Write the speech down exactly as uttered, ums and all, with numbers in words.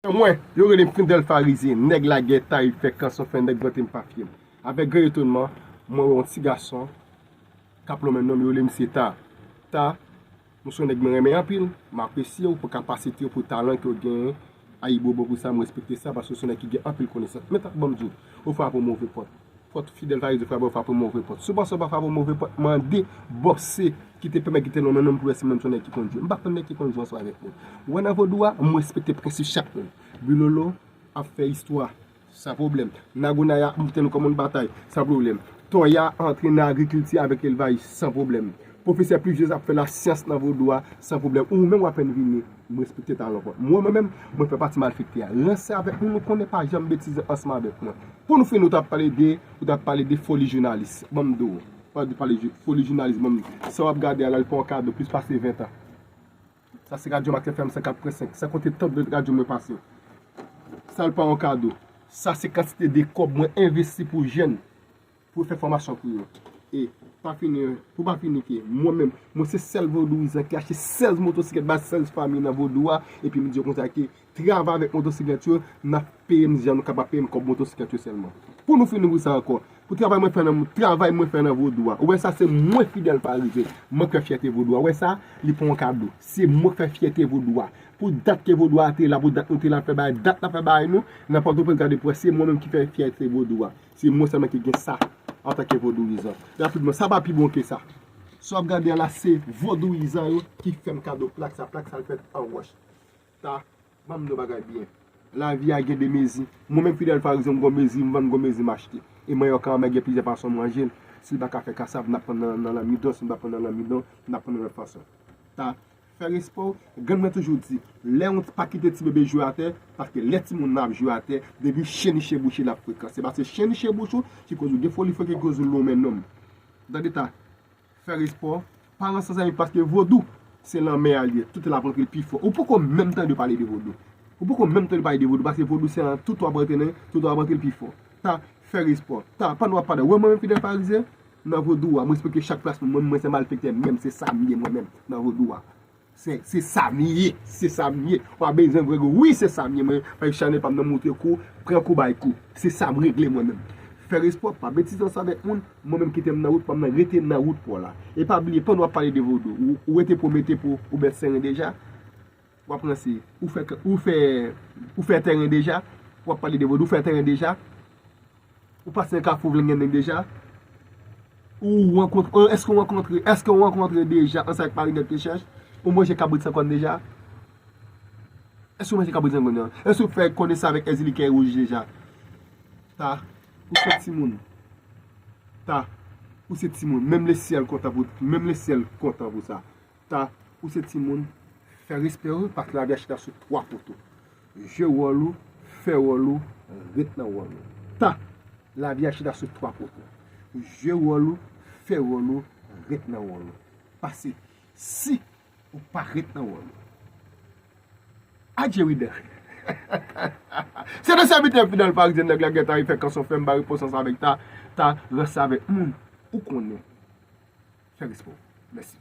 Mwen, yo rele m Fidel Farize, nèg lagè, ta, fè kanson, fè nèg vante m pa fyè m. Avèk gran etonman, mwen wè yon ti gason k ap lonmen non m, yo rele misye Ta. Ta, ou se yon nèg mwen renmen anpil, m apresye w pou kapasite w, pou talan ke w genyen. Ayibobo pou sa, m respekte sa, paske w se yon nèg ki gen anpil konesans. Men Ta, ban m di w, ou frape yon move pòt. Pòt Fidel Farize frape, ou frape yon move pòt. Si w panse w pa frape yon move pòt, mande bòse ki te pèmèt ki te lonmen non m pou wè si mwen m se yon nèg ki konn jwe. M pa konn nèg ki konn jwe ansanm avèk moun. Ou wè nan vodou a, m respekte prensip chak moun. Bilolo ap fè istwa, san pwoblèm. Nagonaya ap montre nou kòman n batay, san pwoblèm. Toya antre nan agrikilti avèk elvaj, san pwoblèm. Pwofesè Plijez ap fè lasyans nan vodou a, san pwoblèm. Ou menm w apèn vini, m respekte talan w. Mwen, mwen menm, mwen fè pati malfektè a. Ranse avèk moun ou konnen pa janm betize ansanm avèk mwen. Pou nou fini, ou t ap pale de, ou t ap pale de foli jounalis. Ban m di w, pa de pale jou-, foli jounalis, ban m di w. Sa w ap gade a la, li pa yon kado, plis pase ven tan. Sa se radyo Max F M san kat pwen senk, san konte tout lòt radyo mwen pase yo. Sa l pa yon kado. Sa se kantite de kòb mwen envesti pou jèn, pou yo fè fòmasyon pou yo. E pa fini, pou pa fini ke mwen menm, mwen se sèl vodouyizan ki achte sèz motosiklèt bay sèz fanmi nan vodou a, epi m di yo konsa ke travay avèk motosiklèt yo, n ap peye m jan nou kapab peye m kòb motosiklèt yo sèlman. Pou nou fini pou sa ankò, pou travay mwen fè nan, travay mwen fè nan vodou a. Ou wè sa, se mwen Fidel Farize, mwen k fè fyète vodou a. Ou wè sa, li pa yon kado. Se mwen k fè fyète vodou a. Pou dat ke vodou a te la, pou dat nou te la fè bagay, dat n ap fè bagay nou, nan Pòtoprens gade pou wè, se mwen menm ki fè fyète vodou a. Se mwen sèlman ki gen sa antanke vodouyizan. Rapidman, sa pa pi bon ke sa. Sa w ap gade a la, se vodouyizan yo ki fè m kado plak sa, plak sa l fèt an wòch. Ta, ban m di w bagay byen. Lavi a gen de mezi. Mwen menm Fidel Farize, m gon mezi, m vann, gon mezi m achte. E manyòk an, mwen gen plizyè fason m ranje l. Si l pa ka fè kasav, n ap pran nan, nan lanmidon. Si n pa pran nan lanmidon, n ap pran nan lòt fason. Ta, fè respè w. Grann mwen toujou di, lè yon, pa kite ti bebe jwe atè, paske lè timoun nan ap jwe atè, depi chen niche bouch li, l ap frekan. Se paske chen niche bouch ou ki koz ou gen foli fò, ki koz ou lonmen nonm. Tande Ta, fè respè w. Pa ranse zanmi, paske vodou, se lanmè a l ye. Tout l ap rantre l pi fò. Ou poko menm tande yo pale de vodou. Ou poko menm tande yo pale de vodou, paske vodou se nan tout w ap rantre nan, tout w ap rantre l pi fò. Ta, fè respè w. Ta, pandan w ap pale, wè mwen menm Fidel Farize, nan vodou a, m respekte chak plas mwen, mwen, mwen se malfektè menm, se sa m ye mwen menm, nan vodou a. Se, se sa m ye, se sa m ye. W a bezwen vre, wi, se sa m ye, mwen, fè chanèl pa m nan montre kou, pran kou bay kou. Se sa m regle mwen menm. Fè respè w, pa betize ansanm avèk moun, mwen menm kite m nan wout pa m nan, rete nan wout pa w la. E pa bliye, pandan w ap pale de vodou, ou, ou rete pwomete pou ou bèt seren deja, w ap ranse, ou fè, ou fè, ou fè tèren deja, w ap pale de vodou, ou fè tèren deja, ou pase nan kafou Vlengenden deja? Ou rankontre, èske ou rankontre, èske ou rankontre deja ansanm ak Marinette Pechèch? Ou manje kabrit san kòn deja? Èske ou manje kabrit san kòn deja? Èske ou fè konesans avèk Èzili Kèy Wouj deja? Ta, ou se timoun. Ta, ou se timoun. Menm lesyèl kontan pou, menm lesyèl kontan pou sa. Ta, ou se timoun, fè respè w, paske lavi a chita sou twa poto. Jwe wòl ou, fè wòl ou, ret nan wòl ou. Ta, lavi a chita sou twa poto. Jwe wòl ou, fè wòl ou, ret nan wòl ou. Paske si ou pa ret nan wòl ou, adje Wida. Se te sèvitè Fidel Farize, nèg lagè, ta, fè kanson, fè m ba repons ansanm avèk Ta, Ta, ranse avèk moun ou konnen. Fè respè w. Mèsi.